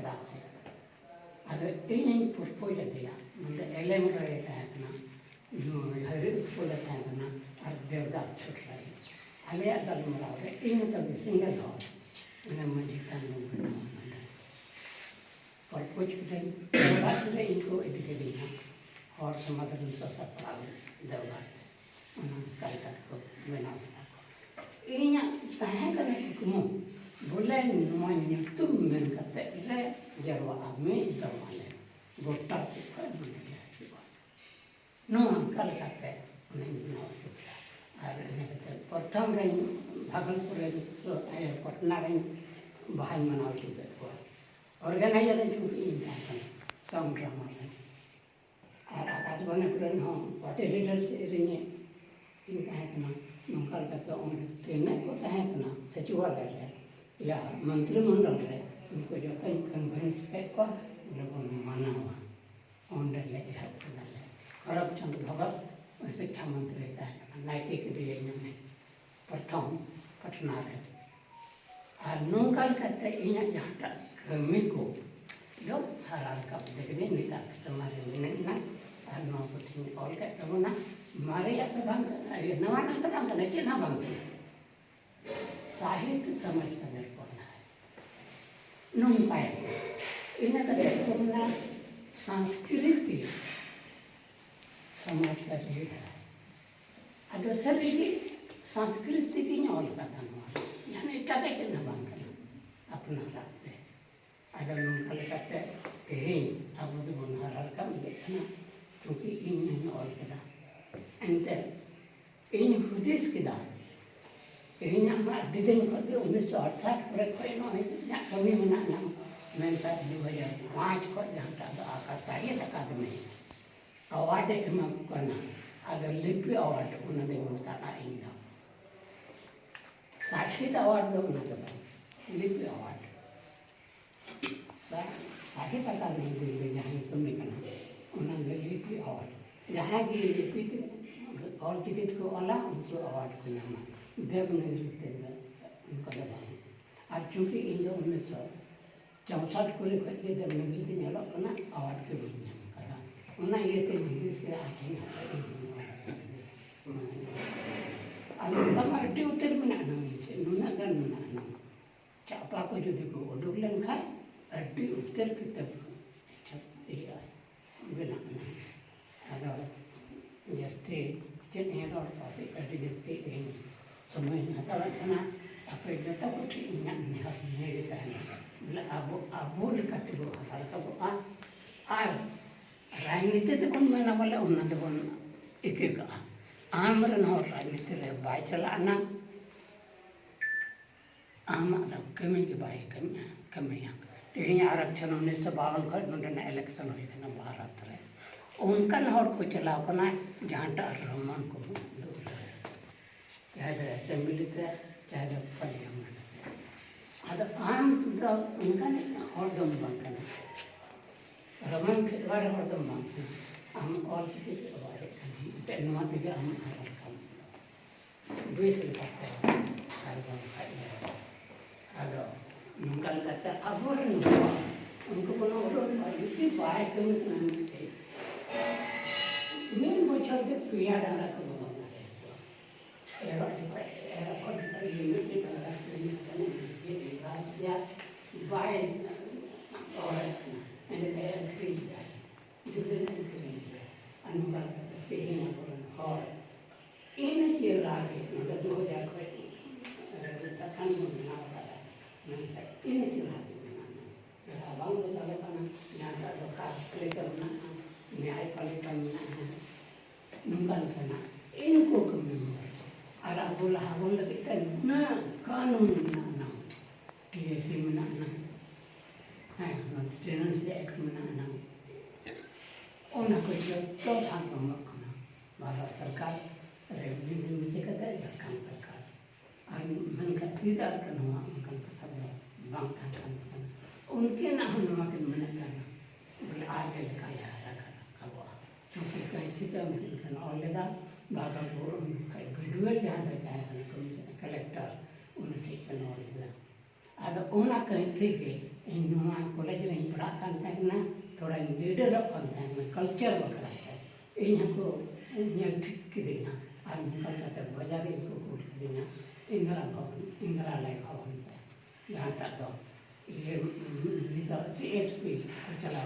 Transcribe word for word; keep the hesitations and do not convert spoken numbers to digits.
ᱨᱟᱥᱮ᱾ ᱟᱫᱚ ᱤᱧᱤᱧ ᱯᱩᱨᱯᱩᱭ ᱞᱮᱫᱮᱭᱟ, ᱱᱚᱰᱮ ᱮᱞᱮᱢ ᱨᱮ ᱛᱟᱦᱮᱸ ᱠᱟᱱᱟ, ᱱᱩᱭ ᱦᱟᱹᱨᱤ ᱩᱛᱯᱚᱞ ᱮ ᱛᱟᱦᱮᱸ ᱠᱟᱱᱟ, ᱟᱨ ᱫᱮᱵᱽᱫᱟᱥ ᱪᱷᱳᱴᱨᱟᱭ᱾ ᱟᱞᱮᱭᱟᱜ ᱜᱟᱞᱢᱟᱨᱟᱣ ᱨᱮ ᱤᱧ ᱢᱚᱛᱚ ᱜᱮ ᱥᱤᱸᱜᱮᱞ ᱦᱚᱲ ᱚᱱᱟ ᱢᱟᱹᱡᱷᱤ ᱛᱷᱟᱱ ᱵᱚᱱ ᱵᱮᱱᱟᱣᱟ ᱱᱚᱰᱮ᱾ ᱯᱩᱨᱯᱩᱡ ᱠᱤᱫᱟᱹᱧ, ᱚᱲᱟᱜ ᱨᱮ ᱤᱧ ᱠᱚ ᱤᱫᱤ ᱠᱤᱫᱤᱧᱟ, ᱦᱚᱲ ᱥᱚᱢᱟᱡᱽ ᱨᱮᱱ ᱥᱟᱥᱟᱯᱲᱟᱣ ᱫᱮᱣᱜᱟᱲ ᱛᱮ᱾ ᱚᱱᱟ ᱚᱱᱠᱟ ᱞᱮᱠᱟ ᱛᱮᱠᱚ ᱵᱮᱱᱟᱣ ᱠᱮᱫᱟ ᱠᱚ᱾ ᱤᱧᱟᱹᱜ ᱛᱟᱦᱮᱸ ᱠᱟᱱᱟ ᱠᱩᱠᱢᱩ, ᱵᱚᱞᱮ ᱱᱚᱣᱟ ᱧᱩᱛᱩᱢ ᱢᱮᱱ ᱠᱟᱛᱮ ᱞᱮ ᱡᱟᱨᱣᱟᱜᱼᱟ, ᱢᱤᱫ ᱫᱚᱢ ᱟᱞᱮ ᱜᱚᱴᱟ ᱥᱮᱫ ᱠᱷᱚᱱ ᱱᱚᱰᱮ ᱞᱮ ᱦᱤᱡᱩᱜᱼᱟ᱾ ᱱᱚᱣᱟ ᱚᱱᱠᱟ ᱞᱮᱠᱟᱛᱮ ᱚᱱᱟᱧ ᱵᱮᱱᱟᱣ ᱦᱚᱪᱚ ᱠᱮᱫᱟ᱾ ᱟᱨ ᱤᱱᱟᱹ ᱠᱟᱛᱮ ᱯᱨᱚᱛᱷᱚᱢ ᱨᱮᱧ ᱵᱷᱟᱜᱚᱞᱯᱩᱨ ᱨᱮ, ᱤᱭᱟᱹ, ᱯᱟᱴᱱᱟ ᱨᱮᱧ ᱵᱟᱦᱟᱧ ᱢᱟᱱᱟᱣ ᱦᱚᱪᱚ ᱠᱮᱫ ᱠᱚᱣᱟ᱾ ᱚᱨᱜᱟᱱᱟᱭᱡᱟᱨ ᱨᱮ ᱪᱩᱝᱠᱤ ᱤᱧ ᱛᱟᱦᱮᱸ ᱠᱟᱱᱟ, ᱥᱟᱣᱩᱱᱰ ᱰᱨᱟᱢᱟ ᱨᱮ᱾ ᱟᱨ ᱟᱠᱟᱥᱵᱟᱱᱤ ᱠᱚᱨᱮᱱ ᱦᱚᱸ ᱯᱟᱨᱴᱤ ᱞᱤᱰᱟᱨ ᱥᱮᱫ ᱨᱮᱧ ᱤᱧ ᱛᱟᱦᱮᱸ ᱠᱟᱱᱟ᱾ ᱱᱚᱝᱠᱟ ᱞᱮᱠᱟᱛᱮ ᱚᱸᱰᱮ ᱛᱤᱱᱟᱹᱜ ᱠᱚ ᱛᱟᱦᱮᱸ ᱠᱟᱱᱟ ᱥᱚᱪᱤᱵᱟᱞᱚᱭ ᱨᱮ, ᱭᱟ, ᱢᱚᱱᱛᱨᱤ ᱢᱚᱱᱰᱚᱞ ᱨᱮ, ᱩᱱᱠᱩ ᱡᱚᱛᱚᱧ ᱠᱚᱱᱵᱷᱤᱱᱥ ᱠᱮᱫ ᱠᱚᱣᱟ, ᱚᱸᱰᱮ ᱵᱚᱱ ᱢᱟᱱᱟᱣᱟ᱾ ᱚᱸᱰᱮ ᱞᱮ ᱮᱦᱚᱵ ᱠᱮᱫᱟᱞᱮ᱾ ᱦᱚᱨᱚᱯ ᱪᱟᱸᱫᱽ ᱵᱷᱚᱜᱚᱛ ᱥᱤᱠᱠᱷᱟ ᱢᱚᱱᱛᱨᱤ ᱛᱟᱦᱮᱸ ᱠᱟᱱᱟ, ᱱᱟᱭᱠᱮ ᱠᱮᱫᱮᱭᱟᱹᱧ ᱩᱱᱤ ᱯᱨᱚᱛᱷᱚᱢ ᱯᱟᱴᱱᱟ ᱨᱮ᱾ ᱟᱨ ᱱᱚᱝᱠᱟ ᱞᱮᱠᱟᱛᱮ ᱤᱧᱟᱹᱜ ᱡᱟᱦᱟᱸᱴᱟᱜ ᱠᱟᱹᱢᱤ ᱠᱚ ᱫᱚ ᱦᱟᱨᱟ ᱨᱟᱠᱟᱵ ᱤᱫᱤ ᱠᱤᱫᱟᱹᱧ, ᱱᱮᱛᱟᱨ ᱥᱚᱢᱟᱡᱽ ᱨᱮ ᱢᱤᱱᱟᱹᱧᱟ᱾ ᱟᱨ ᱱᱚᱣᱟ ᱯᱩᱛᱷᱤᱧ ᱚᱞ ᱠᱮᱫ ᱛᱟᱵᱚᱱᱟ, ᱢᱟᱨᱮᱭᱟᱜ ᱫᱚ ᱵᱟᱝ ᱠᱟᱱᱟ, ᱤᱭᱟᱹ, ᱱᱟᱣᱟᱱᱟᱜ ᱫᱚ ᱵᱟᱝ ᱠᱟᱱᱟ, ᱪᱮᱫ ᱦᱚᱸ ᱵᱟᱝ ᱠᱟᱱᱟ᱾ ᱥᱟᱦᱤᱛ ᱥᱚᱢᱟᱡᱽ ᱠᱟᱹᱢᱤ ᱨᱮ ᱯᱟᱲᱦᱟᱣ ᱱᱚᱝᱠᱟᱭ᱾ ᱤᱱᱟᱹ ᱠᱟᱛᱮ ᱠᱚ ᱢᱮᱱᱟ ᱥᱟᱝᱥᱠᱨᱤᱛᱤ ᱥᱚᱢᱟᱡᱽ ᱠᱟᱹᱢᱤ ᱨᱮ᱾ ᱟᱫᱚ ᱥᱟᱹᱨᱤᱜᱮ ᱥᱟᱝᱥᱠᱨᱤᱛ ᱛᱮᱜᱮᱧ ᱚᱞ ᱠᱟᱫᱟ ᱱᱚᱣᱟ, ᱡᱟᱦᱟᱸ ᱮᱴᱟᱜᱟᱜ ᱪᱮᱫ ᱦᱚᱸ ᱵᱟᱝ ᱠᱟᱱᱟ, ᱟᱯᱱᱟᱨᱟᱜ ᱛᱮ᱾ ᱟᱫᱚ ᱱᱚᱝᱠᱟ ᱞᱮᱠᱟᱛᱮ ᱛᱮᱦᱮᱧ ᱟᱵᱚ ᱫᱚᱵᱚᱱ ᱦᱟᱨᱟ ᱨᱟᱠᱟᱵ ᱤᱫᱤᱜ ᱠᱟᱱᱟ, ᱪᱩᱸᱠᱤ ᱤᱧ ᱦᱚᱧ ᱚᱞ ᱠᱮᱫᱟ᱾ ᱮᱱᱛᱮ ᱤᱧ ᱦᱩᱫᱤᱥ ᱠᱮᱫᱟ, ᱛᱮᱦᱮᱧᱟᱜ ᱢᱟ ᱟᱹᱰᱤ ᱫᱤᱱ ᱠᱷᱚᱱ ᱜᱮ ᱩᱱᱤᱥᱥᱚ ᱟᱴᱥᱟᱴ ᱠᱚᱨᱮ ᱠᱷᱚᱱ ᱱᱚᱜᱼᱚᱭ ᱤᱧᱟᱹᱜ ᱠᱟᱹᱢᱤ ᱢᱮᱱᱟᱜᱼᱟ, ᱢᱮᱱᱠᱷᱟᱱ ᱫᱩ ᱦᱟᱡᱟᱨ ᱯᱟᱸᱪ ᱠᱷᱚᱱ ᱡᱟᱦᱟᱸᱴᱟᱜ ᱫᱚ ᱟᱠᱟ ᱥᱟᱦᱤᱛ ᱟᱠᱟᱫᱮᱢᱤ ᱟᱣᱟᱨᱰ ᱮ ᱮᱢᱟ ᱠᱚ ᱠᱟᱱᱟ, ᱟᱫᱚ ᱞᱤᱯᱤ ᱟᱣᱟᱨᱰ ᱚᱱᱟ ᱫᱚᱧ ᱢᱮᱛᱟᱜᱼᱟ ᱤᱧ ᱫᱚ᱾ ᱥᱟᱦᱤᱛ ᱟᱣᱟᱨᱰ ᱫᱚ ᱚᱱᱟ ᱫᱚ ᱵᱟᱝ, ᱞᱤᱯᱤ ᱟᱣᱟᱨᱰ᱾ ᱥᱟ-, ᱥᱟᱦᱤᱛ ᱟᱠᱟᱫᱮᱢᱤ ᱫᱤᱱ ᱨᱮ ᱡᱟᱦᱟᱸᱧ ᱠᱟᱹᱢᱤ ᱠᱟᱱᱟ, ᱚᱱᱟ ᱫᱚ ᱞᱤᱯᱤ ᱟᱣᱟᱨᱰ᱾ ᱡᱟᱦᱟᱸᱭ ᱜᱮ ᱞᱤᱯᱤ ᱛᱮ, ᱚᱞ ᱪᱤᱠᱤ ᱛᱮᱠᱚ ᱚᱞᱟ, ᱩᱱᱠᱩ ᱟᱣᱟᱨᱰ ᱠᱚ ᱧᱟᱢᱟ᱾ ᱫᱮᱵᱽᱱᱟᱜᱚᱨᱤ ᱛᱮ ᱫᱚ ᱚᱱᱠᱟ ᱫᱚ ᱵᱟᱝ᱾ ᱟᱨ ᱪᱩᱸᱠᱤ ᱤᱧ ᱫᱚ ᱩᱱᱤᱥᱥᱚ ᱪᱳᱥᱴ ᱠᱩᱲᱤ ᱠᱷᱚᱱ ᱜᱮ ᱫᱮᱵᱽᱱᱟᱜᱚᱨᱤ ᱛᱮ ᱧᱮᱞᱚᱜ ᱠᱟᱱᱟ, ᱟᱣᱟᱨᱰ ᱜᱮ ᱵᱟᱹᱧ ᱧᱟᱢ ᱠᱟᱫᱟ᱾ ᱚᱱᱟ ᱤᱭᱟᱹᱛᱮ ᱦᱩᱫᱤᱥ ᱠᱮᱫᱟ, ᱟᱪᱪᱷᱟᱧ ᱦᱟᱛᱟᱣᱟ᱾ ᱟᱫᱚ ᱚᱱᱠᱟ ᱢᱟ ᱟᱹᱰᱤ ᱩᱛᱟᱹᱨ ᱢᱮᱱᱟᱜᱼᱟ, ᱱᱩᱱᱟᱹᱜ ᱜᱟᱱ ᱢᱮᱱᱟᱜᱼᱟ᱾ ᱪᱷᱟᱯᱟ ᱠᱚ ᱡᱩᱫᱤ ᱠᱚ ᱩᱰᱩᱠ ᱞᱮᱱᱠᱷᱟᱱ ᱟᱹᱰᱤ ᱩᱛᱟᱹᱨ ᱠᱤᱛᱟᱹᱵ ᱤᱭᱟᱹᱜᱼᱟ, ᱵᱮᱱᱟᱜ ᱠᱟᱱᱟ᱾ ᱟᱫᱚ ᱡᱟᱹᱥᱛᱤ ᱪᱮᱫ ᱤᱧ ᱨᱚᱲ, ᱯᱟᱥᱮᱡ ᱟᱹᱰᱤ ᱡᱟᱹᱥᱛᱤ ᱤᱧ ᱥᱚᱢᱚᱭ ᱤᱧ ᱦᱟᱛᱟᱣᱮᱫ ᱠᱟᱱᱟ᱾ ᱟᱯᱮ ᱡᱚᱛᱚ ᱠᱚᱴᱷᱮᱱ ᱤᱧᱟᱹᱜ ᱱᱮᱦᱚᱨ ᱱᱤᱭᱟᱹ ᱜᱮ ᱛᱟᱦᱮᱱᱟ, ᱵᱚᱞᱮ ᱟᱵᱚ, ᱟᱵᱚ ᱞᱮᱠᱟ ᱛᱮᱵᱚ ᱦᱟᱨᱟ ᱨᱟᱠᱟᱵᱚᱜᱼᱟ᱾ ᱟᱨ ᱨᱟᱡᱽᱱᱤᱛᱤ ᱛᱮᱵᱚᱱ ᱢᱮᱱᱟ, ᱵᱚᱞᱮ ᱚᱱᱟ ᱫᱚᱵᱚᱱ ᱤᱠᱟᱹ ᱠᱟᱜᱼᱟ᱾ ᱟᱢ ᱨᱮᱱ ᱦᱚᱲ ᱨᱟᱡᱽᱱᱤᱛᱤ ᱨᱮ ᱵᱟᱭ ᱪᱟᱞᱟᱜᱼᱟ ᱱᱟᱝ, ᱟᱢᱟᱜ ᱫᱚ ᱠᱟᱹᱢᱤ ᱜᱮ ᱵᱟᱭ ᱠᱟᱹᱢᱤᱭᱟ, ᱠᱟᱹᱢᱤᱭᱟ᱾ ᱛᱮᱦᱮᱧ ᱟᱨᱟᱠᱪᱷᱚᱱ ᱩᱱᱤᱥᱥᱚ ᱵᱟᱣᱟᱱ ᱠᱷᱚᱱ ᱱᱚᱰᱮᱱᱟᱜ election ᱦᱩᱭ ᱠᱟᱱᱟ ᱵᱷᱟᱨᱚᱛ ᱨᱮ᱾ ᱚᱱᱠᱟᱱ ᱦᱚᱲ ᱠᱚ ᱪᱟᱞᱟᱣ ᱠᱟᱱᱟ ᱡᱟᱦᱟᱸᱴᱟᱜ ᱨᱚᱢᱟᱱ ᱠᱚ ᱫᱩᱜ ᱫᱟᱲᱮᱭᱟᱜᱼᱟ, ᱪᱟᱦᱮ ᱫᱚ assembly ᱛᱮ, ᱪᱟᱦᱮ ᱫᱚ parliament ᱛᱮ᱾ ᱟᱫᱚ ᱟᱢ ᱫᱚ ᱚᱱᱠᱟᱱᱤᱡ ᱦᱚᱲ ᱫᱚᱢ ᱵᱟᱝ ᱠᱟᱱᱟ, ᱨᱚᱢᱟᱱ ᱠᱷᱮᱞᱣᱟᱲ ᱦᱚᱲ ᱫᱚᱢ ᱵᱟᱝ ᱠᱟᱱᱟ᱾ ᱟᱢ ᱚᱞ ᱪᱤᱠᱤ ᱠᱷᱮᱞᱣᱟᱲ ᱠᱟᱱᱟ, ᱮᱱᱛᱮᱫ ᱱᱚᱣᱟ ᱛᱮᱜᱮ ᱟᱢ ᱟᱨ ᱚᱱᱠᱟᱢ ᱵᱮᱥ ᱞᱮᱠᱟᱛᱮ ᱟᱨ ᱵᱟᱝᱠᱷᱟᱡ ᱫᱚ ᱟᱫᱚ ᱱᱚᱝᱠᱟ ᱞᱮᱠᱟᱛᱮ ᱟᱵᱚᱨᱮᱱ ᱦᱚᱲ ᱩᱱᱠᱩ ᱵᱚᱱ ᱩᱨᱩᱢ ᱠᱚᱣᱟ, ᱡᱩᱫᱤ ᱵᱟᱭ ᱠᱟᱹᱢᱤ ᱠᱟᱱᱟ ᱢᱤᱫᱴᱮᱡ, ᱢᱤᱫ ᱵᱚᱪᱷᱚᱨ ᱜᱮ ᱯᱮᱭᱟ ᱰᱟᱝᱨᱟ ᱠᱚ ᱵᱚᱫᱚᱞ ᱫᱟᱲᱮᱭᱟᱠᱚᱣᱟ᱾ ᱮᱨᱚᱜ ᱡᱚᱠᱷᱚᱡ, ᱮᱨᱚᱜ ᱠᱷᱚᱱ ᱡᱚᱠᱷᱚᱡ ᱜᱮ ᱢᱤᱫᱴᱮᱡ ᱰᱟᱝᱨᱟ ᱠᱤᱨᱤᱧ ᱠᱟᱛᱮ ᱩᱱᱤ ᱥᱤᱭᱳᱜ ᱮ ᱞᱟᱜᱟᱣ ᱠᱮᱭᱟ, ᱵᱟᱭ ᱨᱚᱦᱚᱭ ᱠᱟᱱᱟ, ᱮᱸᱰᱮᱠᱷᱟᱡ ᱟᱹᱠᱷᱨᱤᱧ ᱠᱮᱫᱟᱭ, ᱡᱩᱫᱟᱹ ᱟᱹᱠᱷᱨᱤᱧ ᱠᱮᱫᱟ᱾ ᱟᱨ ᱱᱚᱝᱠᱟ ᱞᱮᱠᱟᱛᱮ ᱛᱮᱦᱮᱧ ᱟᱵᱚᱨᱮᱱ ᱦᱚᱲ ᱤᱱᱟᱹ ᱪᱮᱦᱨᱟ ᱜᱮ, ᱱᱚᱰᱮ ᱫᱩ ᱦᱟᱡᱟᱨ ᱠᱷᱚᱡ ᱡᱷᱟᱲᱠᱷᱚᱸᱰ ᱵᱚᱱ ᱵᱮᱱᱟᱣ ᱟᱠᱟᱫᱟ, ᱢᱮᱱᱠᱷᱟᱱ ᱤᱱᱟᱹ ᱪᱮᱦᱨᱟ ᱜᱮ ᱢᱮᱱᱟᱜᱼᱟ᱾ ᱪᱮᱦᱨᱟ ᱵᱟᱝ ᱵᱚᱫᱚᱞᱚᱜ ᱠᱟᱱᱟ᱾ ᱡᱟᱦᱟᱸᱴᱟᱜ ᱫᱚ ᱠᱟᱨ ᱯᱟᱞᱤᱠᱟ ᱢᱮᱱᱟᱜᱼᱟ, ᱱᱮᱭᱟᱭ ᱯᱟᱞᱤᱠᱟ ᱢᱮᱱᱟᱜᱼᱟ, ᱱᱚᱝᱠᱟ ᱞᱮᱠᱟᱱᱟᱜ ᱤᱱᱠᱩ ᱠᱟᱹᱢᱤ ᱦᱚᱨᱟ᱾ ᱟᱨ ᱟᱵᱚ ᱞᱟᱦᱟ ᱵᱚᱱ ᱞᱟᱹᱜᱤᱫ ᱛᱮ ᱱᱩᱱᱟᱹᱜ ᱠᱟᱹᱱᱩᱱ ᱢᱮᱱᱟᱜᱼᱟ, ᱴᱤ ᱮᱥ ᱥᱤ ᱢᱮᱱᱟᱜᱼᱟ, ᱦᱮᱸ, ᱱᱚᱣᱟ ᱴᱮᱱᱮᱱᱥᱤ ᱮᱠᱴ ᱢᱮᱱᱟᱜᱼᱟ, ᱚᱱᱟ ᱠᱚ ᱡᱚᱛᱚ ᱥᱟᱵ ᱮᱢᱚᱜ ᱠᱟᱱᱟ ᱵᱷᱟᱨᱚᱛ ᱥᱚᱨᱠᱟᱨ, ᱨᱮᱵᱷᱤᱱᱤᱭᱩ ᱵᱤᱥᱮ ᱠᱟᱛᱮ ᱡᱷᱟᱲᱠᱷᱚᱸᱰ ᱥᱚᱨᱠᱟᱨ᱾ ᱟᱨ ᱢᱮᱱᱠᱷᱟᱱ ᱥᱤᱫ ᱟᱨ ᱠᱟᱹᱱᱦᱩᱣᱟᱜ ᱚᱱᱠᱟᱱ ᱠᱟᱛᱷᱟ ᱫᱚ ᱵᱟᱝ ᱛᱟᱦᱮᱸ ᱠᱟᱱ ᱛᱟᱦᱮᱸᱱᱟ᱾ ᱩᱱᱠᱤᱱᱟᱜ ᱦᱚᱸ ᱱᱚᱣᱟ ᱠᱤᱱ ᱢᱮᱱᱮᱫ ᱛᱟᱦᱮᱱᱟ, ᱵᱚᱞᱮ ᱟᱡ ᱞᱮᱠᱟ ᱞᱮ ᱦᱟᱨᱟ ᱨᱟᱠᱟᱵᱚᱜᱼᱟ, ᱪᱩᱸᱠᱤ ᱠᱟᱹᱦᱤ ᱛᱮ ᱩᱱᱠᱤᱱ ᱠᱤᱱ ᱚᱞ ᱞᱮᱫᱟ, ᱵᱷᱟᱜᱚᱞᱯᱩᱨ ᱩᱱ ᱡᱚᱠᱷᱟᱡ ᱵᱤ ᱰᱤ ᱳ ᱡᱟᱦᱟᱸ ᱫᱚᱭ ᱛᱟᱦᱮᱸ ᱠᱟᱱᱟ, ᱠᱚᱢᱤᱥᱚᱱᱟᱨ, ᱠᱟᱞᱮᱠᱴᱚᱨ, ᱩᱱᱤ ᱴᱷᱮᱡ ᱠᱤᱱ ᱚᱞ ᱞᱮᱫᱟ᱾ ᱟᱫᱚ ᱚᱱᱟ ᱠᱟᱹᱦᱤ ᱛᱮᱜᱮ ᱤᱧ ᱱᱚᱣᱟ ᱠᱚᱞᱮᱡᱽ ᱨᱮᱧ ᱯᱟᱲᱦᱟᱜ ᱠᱟᱱ ᱛᱟᱦᱮᱸ ᱠᱟᱱᱟ, ᱛᱷᱚᱲᱟᱧ ᱞᱤᱰᱟᱨᱚᱜ ᱠᱟᱱ ᱛᱟᱦᱮᱸ ᱠᱟᱱᱟ ᱠᱟᱞᱪᱟᱨ ᱵᱟᱠᱷᱨᱟ ᱛᱮ᱾ ᱤᱧ ᱦᱚᱸᱠᱚ ᱧᱮᱞ ᱴᱷᱤᱠ ᱠᱤᱫᱤᱧᱟ ᱟᱨ ᱱᱚᱝᱠᱟ ᱞᱮᱠᱟᱛᱮ ᱵᱟᱡᱟᱨ ᱨᱮ ᱠᱚ ᱠᱩᱞ ᱠᱤᱫᱤᱧᱟ, ᱤᱱᱫᱨᱟ ᱵᱷᱚᱵᱚᱱ, ᱤᱱᱫᱨᱟ ᱞᱟᱭ ᱵᱷᱚᱵᱚᱱ ᱛᱮ, ᱡᱟᱦᱟᱸᱴᱟᱜ ᱫᱚ ᱤᱭᱟᱹ ᱱᱤᱛᱚᱜ ᱥᱤ ᱮᱥ ᱯᱤ ᱠᱚ ᱪᱟᱞᱟᱣ